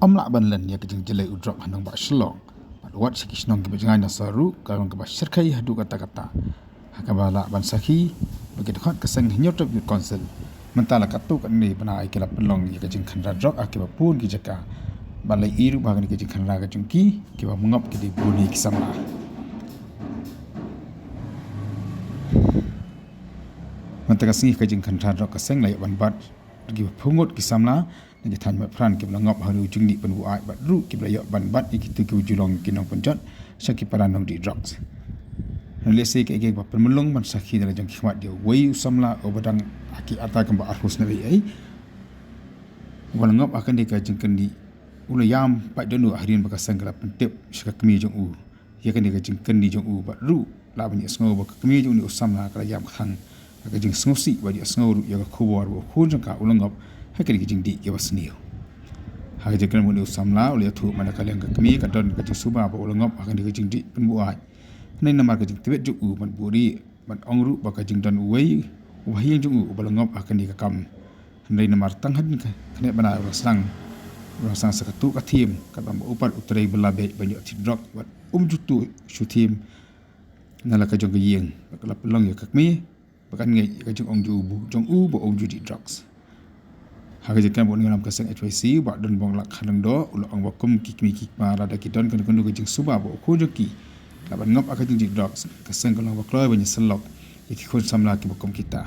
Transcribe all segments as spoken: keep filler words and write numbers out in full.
Ym lah ban len ïa ka jingjlei u drok ha nongbah Shillong bad wat sha ki shnong kiba jngai na sor ruh ka long kaba shyrkhei haduh katta katta. Ha kaba lah ban sakhi ba ki dkhot ka seng Hynñiewtrep Youth Council mynta la katto katne bnai ki la pynlong ïa ka jingkhynra drok ha kiba bun ki jaka. Ba la ïohi ruh ba kane ka jingkhynra ka jong ki kiba mngop ki dei bun ïa ki samla. Mynta ka sngi ka jingkhynra drok ka seng la ïoh ban bat da kiba phew ngut ki samla na ki thaiñ Maipran kiba la ngop ha u jingdih pynbuaid bad ruh kiba la ïoh ban bat ïa kito kiba ju long ki nongpynjot sha ki para nongdih drugs. Hynrei lehse kaei kaei ba pynmlong ban sakhi da la jong ki khmat ïa uwei u samla uba dang ha ki ata kumba arphew snem ei ei uba la ngop ha kane ka jingkyndit u la ïam pat don u hadien ba ka seng ka la pyntip sha ka kmie jong u ïa kane ka jingkyndit jong u bad ruh lah ban ïohsngew ba ka kmie jong une u samla ka la ïam kthang ha ka jingsngewsih bad ïohsngew ruh ïa ka khubor ba u khun jong ka u la ngop ha kane ka jingdih kaba sniew. Ha ka jingkren bad une u samla u la ïathuh ba na ka liang ka kmie ka don ka jingsuba ba u la ngop ha kane ka jingdih pynbuaid. Hynrei namar ka jingtbit jong u ban buhrieh ban ong ruh ba ka jingdon uwei u bahaïing jong u uba la ngop ha kane ka kam. Hynrei namar tang hadien kane bnai u la sdang u la sdang sa katto ka thiem katba u pat u trei bylla beit ban ïoh thied drok bad um ju tuh shu thiem na la ka jong ka ïing ba ka la pynlong ïa ka kmie ba kan ngeit ïa ka jingong jong u ba um ju dih drugs. Ha ka jingkren bad u nongïalam ka seng H Y C u Bah Donbonglak Kharlyngdoh u la ong ba kum ki kmie ki kpa lada ki don kano kano ka jingsuba ba u khun jong ki lah ban ngop ha ka jingdih drugs ka seng ka long ba kloi ban ïasyllok ïa ki khun samla kiba kum kita.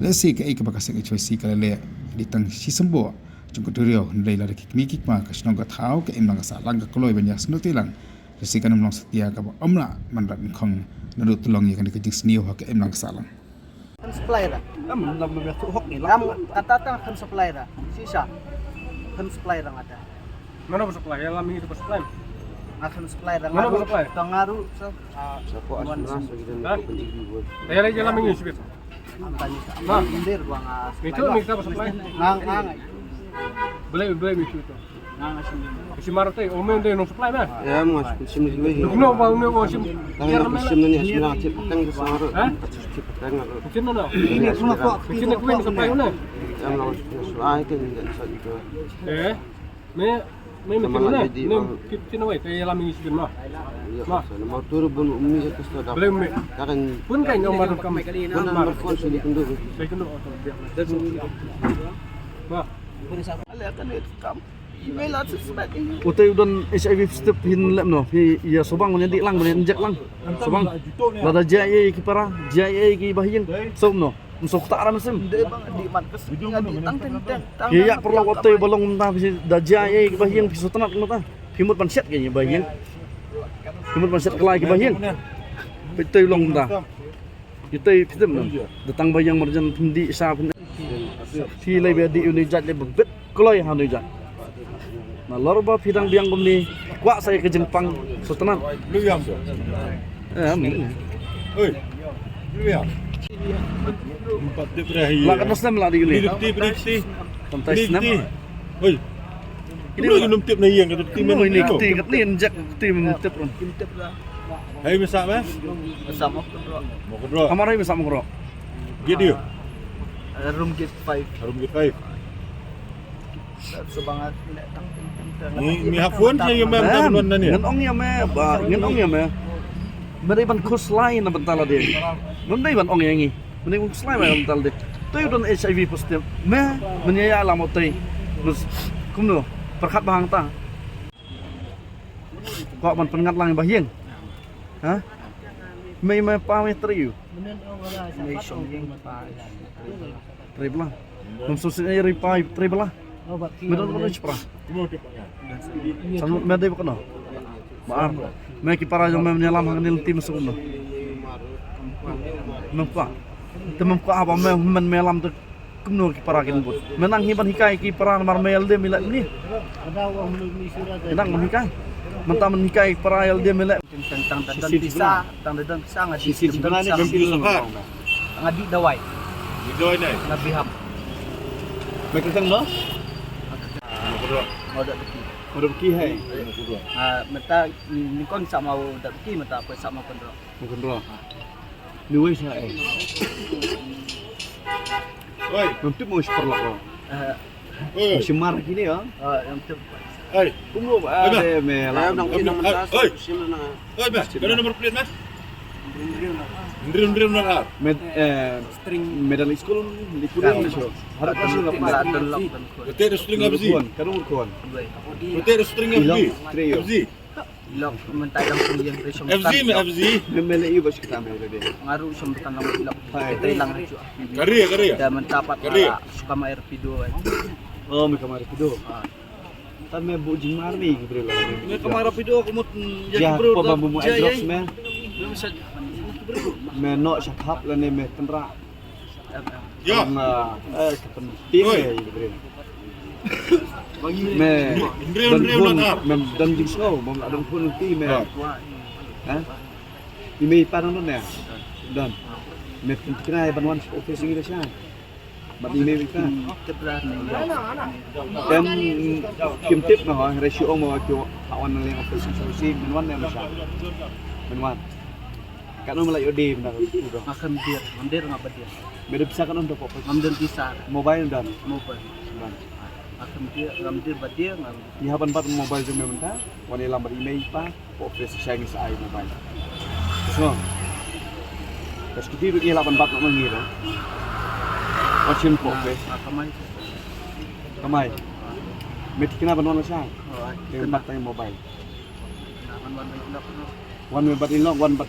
Lehse kaei kaba ka seng H Y C ka la leh dei tang shi symboh jong ka duriaw hynrei lada ki kmie ki kpa ka shnong ka thaw ka imlang ka sahlang ka kloi ban ïasnoh te lang. Lehse kan ym long satia kaba ym lah ban rat nyngkhong naduh tyllong ïa kane ka jingsniew ha ka imlang ka sahlang. Kan supply ra. Am lam me tu hok ni lam. Am kata ta kan supply ra. Sisa. Kan supply ra ngata. Mana ba supply? Ïa lam ngi tu ba supply. Nga kan supply ra. Mana ba supply? Tang ngaru sa. Sa ko as mas bagi dan. Ha? Ïa la ïa lam ngi sibit. Itu ni kita ba supply. Ngang ngang. Boleh boleh itu. Ngang asin. Isi marate, ome nde nong supply na. Ya, mas sim lagi. Duk no ba ome ba sim. Tang sim ni as merang cip tang ke sawar. Ha? Cip tang. Cip no no. Ini semua kok. Cip nak kuen supply na. Ya, mas supply ke ni dan sa itu. Eh. Me me me kina na. Ne kit kina wai te lam ngi sibin ma. Ma. Sa nama tur bun ummi sa kusta da. Boleh ummi. Takan. Pun kai nomor kam. Pun nomor phone sini kundu. Sai kundu auto biar. Ma. Utai u don H I V positive phin lep no, phi ïa subang ban ïa dih lang, ban ïa injek lang. Subang. Lada jia ïa ki para, jia ïa ki bahaïing. Sum no. Ym suk ta ram sim. Ïa ïa paralok utai ba long mynta phi da jia ïa ki bahaïing phi sngewtynnat mynta. Phi mut ban shet ki bahaïing. Phi mut ban shet kylla ki bahaïing. Phi utai long mynta. Ïa utai phi tip no. Da tang bahaïing marjan phin dih sa phin. Phi lei ba dih uni jait lei ba bit kloi ha uni jait. Nalor ba phi dang biang kumne kwah sa ïa ka jingpang sngewtynnat. Lu ïam. Em. Oi. Lu ïam. Empat tip dah. La ka snem la di uni. Di ti, di ti. Tang tai snem. Oi. Ini lagi num tip na ïing kata ti men. Ini kati kati injek kati men tip ron. Hai mesa meh. Mesa mo kedro. Mo kedro. Kamar hai mesa mo kedro. Git dia. Room gate five. Room gate five. Sebangat lek tang tang tang. Ni ni hapun saya yang mem tang non ni. Ngan ong ïa me ba ngan ong ïa me. Me dei ban khuslai na bynta lade. Me dei ban ong ïa ngi. Me dei ban khuslai na bynta lade. Te u don H I V positive. Me men ïa ïa la mo te. Kumno pyrkhat ba hangta. Kwah ban pynngat lang ba hieng. Ha? Me me pa me tri u. Me shong hieng pa. Tri bla. Mem susin ai ri pa tri bla. Me don ko chpra. San me dei ba kono. Ba ar. Me ki para jong me ïalam hangne lynti me sum no. Mem kwah. Te mem kwah ba me men me ïalam te kumno ki para kin bud. Me nang hi ban hikai ki para namar me ïalade me la ni. Me nang ban hikai. Mynta men hikai para ïalade me la. Tang tang tang tang pisa, tang tang pisa nga di. Nga di dawai. Di dawai nai. Nga biham. Me kentang no? Mo kedok. Mo dok beki. Mo dok beki hai. Ah, mynta ni kon sa mau dok beki, mynta apa sa mau kendro. Mo kendro. Ni wei sa eh. Oi. Mem tip mo sperlak lo. Eh, Shimar kine, ya. Ah, yang tu. Oi. Kumno ba? Oi, ba. Ada me la. Yang nang pinang mentas. Oi. Shim na. Oi, ba. Kano number plate, ba? Hynriew hynriew na ar. Med, eh, string medal school di pudin na show. Harap ka show la. Bete da string F Z. Kano khon? Bete da string F Z. Ilok, trio. F Z. Ilok mynta dang pynïeng te shong F Z me F Z. Me me le iba shikta me le de. Ngaru shong tekan lang ilok. Hai. Te lang ricu. Kari kari. Da mynta pat kari. Suka ma Erpido. Oh, me kamar Erpido. Ah. Tan me bu jingmar me ki briew la me. Me kamar Erpido kumut. Ya, bro, pa ba bu mu address me. Me no shakap la ne me tendra. Ya. Ong, eh, ka penting. Oi. Me, me, don phone, me don jingsngew, me don phone nanti me. Ha? Email pa don ne? Don. Me penting kena ban wan office ngi da sha. Bad email pa. Tem kim tip me ha, ratio ong me ha wan leng office ngi sha. Men wan ne me sha. Men wan. Katno me la ïoh dei bynta ka. Nga khlem dei, ngam dei, ngam ba dei. Me da pisa katno to pok. Ngam don pisa. Mobile don. Mobile. Don. Nga khlem dei, ngam dei ba dei, ngam. Ngi hap ban bat mobile jong me mynta. Wan ïalam bad i mei i pa. Pok office sha ngi sa ai mobile. So. Ka scooty ruh ngi lah ban bat ma ngi ruh. Wan shim pok office. Nga kamai. Kamai. Me thikna ban wan la sha. Oh, ai. Te bat tang mobile. Wan me bat i lok, wan bat.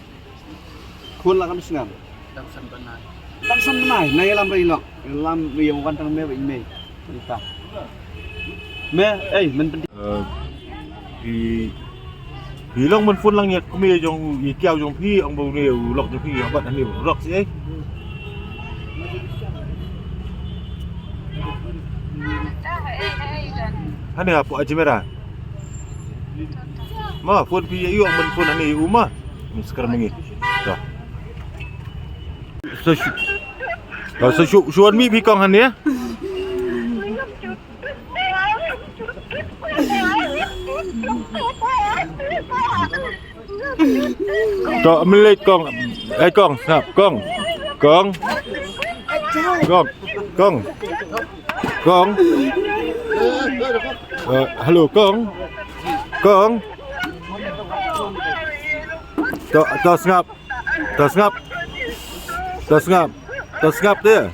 Khun la kam sngam. Dang san bnai. Dang san bnai, na ïalam ra i lok. Ïalam ïa wan tang me ba i mei. Ita. Me, ei, men penti. Eh, i, i long men phone lang ïa kmie jong i kiaw jong phi, ong ba une u lok jong phi, ong bat hani u lok si ei. Hani hapoh Ajmera. Ma, phone phi ïa u, men phone hani u ma. Ni sekarang ni. Dah. So, so, so, so, so, mi phi kong hani ya? To, mlei kong. Eh, kong, sngap, kong. Kong. Kong. Kong. Kong. Eh, hello, kong. Kong. To, to, sngap. To, sngap. To, sngap. To, sngap te.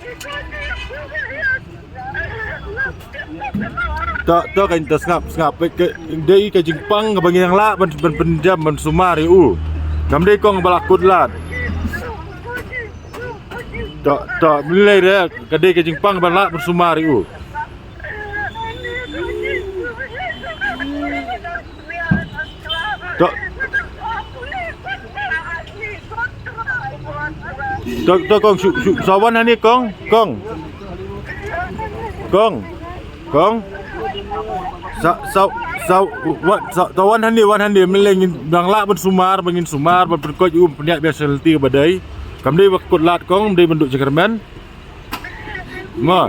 To, to, kan to sngap, sngap. Ke, dei ka jingpang kaba ngi dang lah ban, ban, ban jam, ban sumar ïa u. Kam dei kong ba la kut lad. To, to, mlei re, ka dei ka jingpang ba lah ban sumar ïa u. To, to, to, kong, shu, shu, sa wan hani, kong, kong. Kong, kong. Sa, sa, sa, wa, sa, to wan hani, wan hani, mlei ngin dang lah ban sumar, ban ngin sumar, ban pynkoit u, pynïaid biar selti ba dei. Kam dei ba kut lad kong, dei ban duh jingkyrmen. Ma.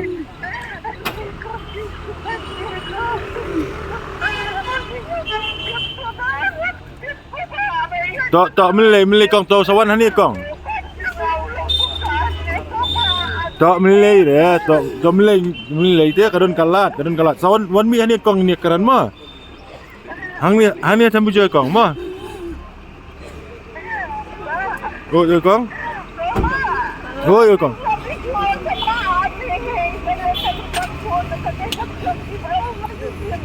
To, to, mlei, mlei kong, to, sa wan hani kong. To, mlei re, to, to, mlei, mlei te, ka don ka lad, ka don ka lad. Sa wan, wan mi hani kong ni kren ma. Hangne, hangne tham bijoy kong ma. Oi, oi, kong. Oi, oi, kong.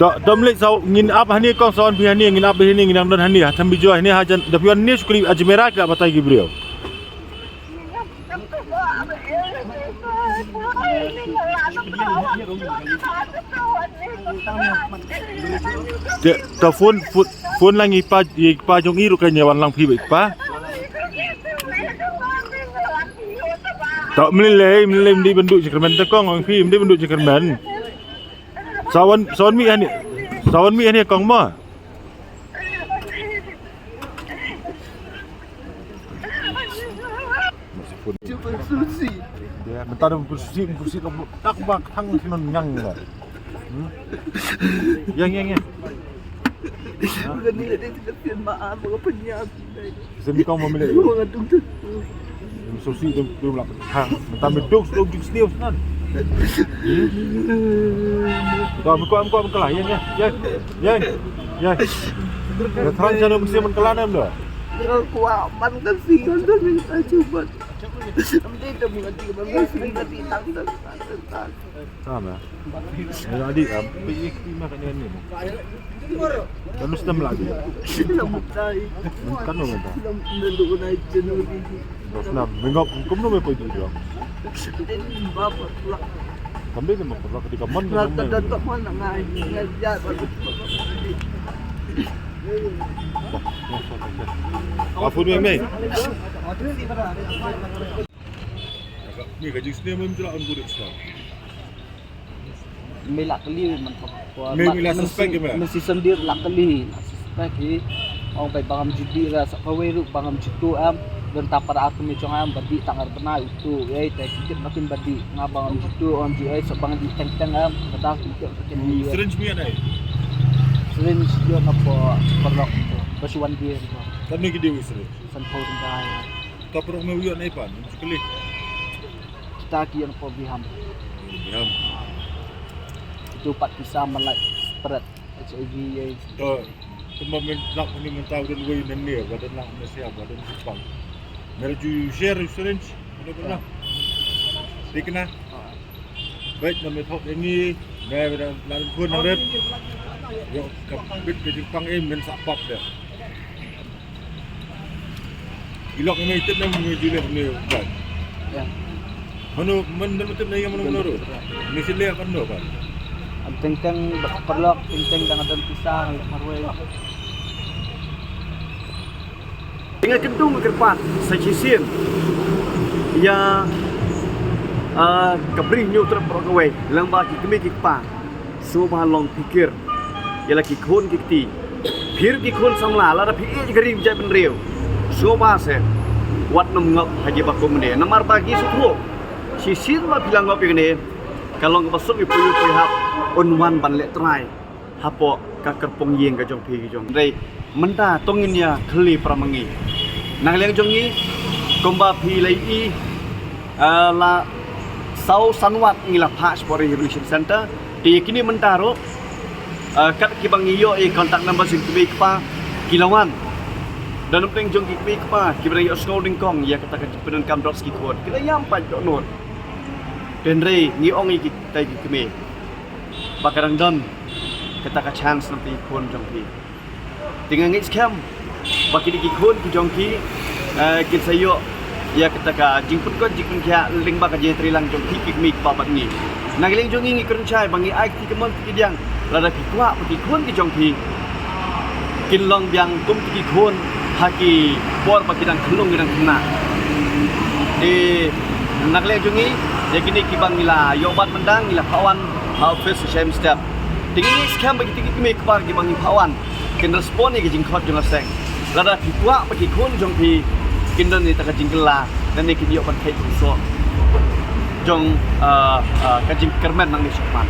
To, to mlei sa ngin ap hani kong, sa wan phi hani, ngin ap phi hani, ngin nang don hani, ha tham bijoy hani, hajan, da phi wan ni shu kylli Ajmera ki la batai ki briew. Te, to phone, phone, phone lang i pa, i pa jong i ruh kan ïa wan lang phi ba i pa. To mlei, mlei, mlei ban duh jingkyrmen te kong, ong phi, mlei ban duh jingkyrmen. Sa wan, sa wan mi hani, sa wan mi hani kong ma. Mentang pynsusi, pynsusi ka tak ba thang snon nyang la. Hmm? Yang, yang, yang. Sini kau mau milih. Susi tu tu lah. Ha, mentang duk duk duk sini snan. Kom, kom, kom, kala, ïa, ïa, ïa, ïa, ïa. Ïa, thrang jano mesti men kala nam do. Nga kwah ban ka single da ring ta chubat. Am dei da mun ka ti ban ka single da ti tang tang tang tang. Sama. Adi, am, pi ik pi ma ka ni ni. Kan mesti melagi. Kan no menta. Dos nam. Mengok kumno me poi tu. Kambe ni ma pula ketika mon. Apa ni me? Ni ka jingsne mem jela on budik sna. Me la kali man ko. Me, me la suspect ke me? Me si sendir la kali, la suspect hi. Ong bai bangam judi ra sa kawei ru bangam jitu am. Don ta para aku me jong am badi tangar bena itu. Ei, tai kikit makin badi nga bangam jitu ong ji ei sa bang di teng teng am. Kata kikit makin. Syringe me nai? Syringe yo na po perlok itu. Basi wan dia itu. Kan ni ki dewi syringe? San pau ringai. Ka perlok me uyo nai pan? Sekali. Kita ki ïa na po biham. Biham. Itu pat pisa malai spread H I V ïa. To, kumba men lak ni men taw don wei nan ne, ba don lak ne sia, ba don Jepang. Mer ju share syringe, ano ba lak. Dikna. Bait na me thok ïa ngi, me ba don lak kun na ret. Yo, ka bit ke Jepang eh, men sa pap de. Ilok ni tip na ngi jileh ni kan. Ya. Mano man dan tip na yang mano mano ru. Ni sile kan no kan. Am teng teng ba perlok, teng teng dang adan pisa, ngi marwei. Tengah kentung kyrpad sa shisien. Ya, ah, ka bri hynñiew trep baroh kawei. Lang ba ki kmie ki kpa. Sngewbha long pyrkhat ïa la ki khun ki kti. Phi ruh ki khun samla, lada phi ïeit ka ri jait bynriew, sngewbha se wat nym ngop ha kiba kumne. Namar ba ki sngewthuh shisien ba phi la ngop ïa kane, ka long kaba suk ïa phi ïa phi hap un wan ban leh trai hapoh ka kyrpong ïing ka jong phi ka jong. Hynrei mynta to ngin ïa khylli para ma ngi. Na ka liang jong ngi, kumba phi la ïohi, ah, la saw san wat ngi la phah shapoh Rehabilitation Center. Te ïa kine mynta ruh, ah, kat kiba ngi ïoh ïa contact number jong ki kmie kpa ki la wan. Don pdeng jong ki kmie kpa kiba dang ïohsngew nyngkong ïa kata ka jingpyndonkam drugs ki khun, ki la ïam pat dohnud. Te hynrei ngi ong ïa kita ki kmie ba ka dang don kata ka chance na ki khun jong phi. Te nga ngeit skhem ba kine ki khun ki jong phi, eh, kin sa ïoh ïa kata ka jingpynkot jingpynkhiah lyngba ka jingïatreilang jong phi ki kmie kpa bad ngi. Na ka liang jong ngi ngi kren shai ba ngi ai kti kamon kti kadiang lada phi kwah ba ki khun ki jong phi kin long biang kum ki khun ha ki por ba ki dang khyllung ki dang khynnah. Te na ka liang jong ngi ïa kine kiba ngi la ïoh bat mynta ngi la phah wan ha office sha Hempstead. Te ngi ngeit skhem ba kiti ki kmie kpa kiba ngi phah wan kin respond ïa ki jingkhot jong la seng. Lada phi kwah ba ki khun jong phi kin don ïa kata ka jingkylla, lane kin ïoh ban kheit bun soh jong, ah, ah, ka jingkyrmen nangne shakhmat.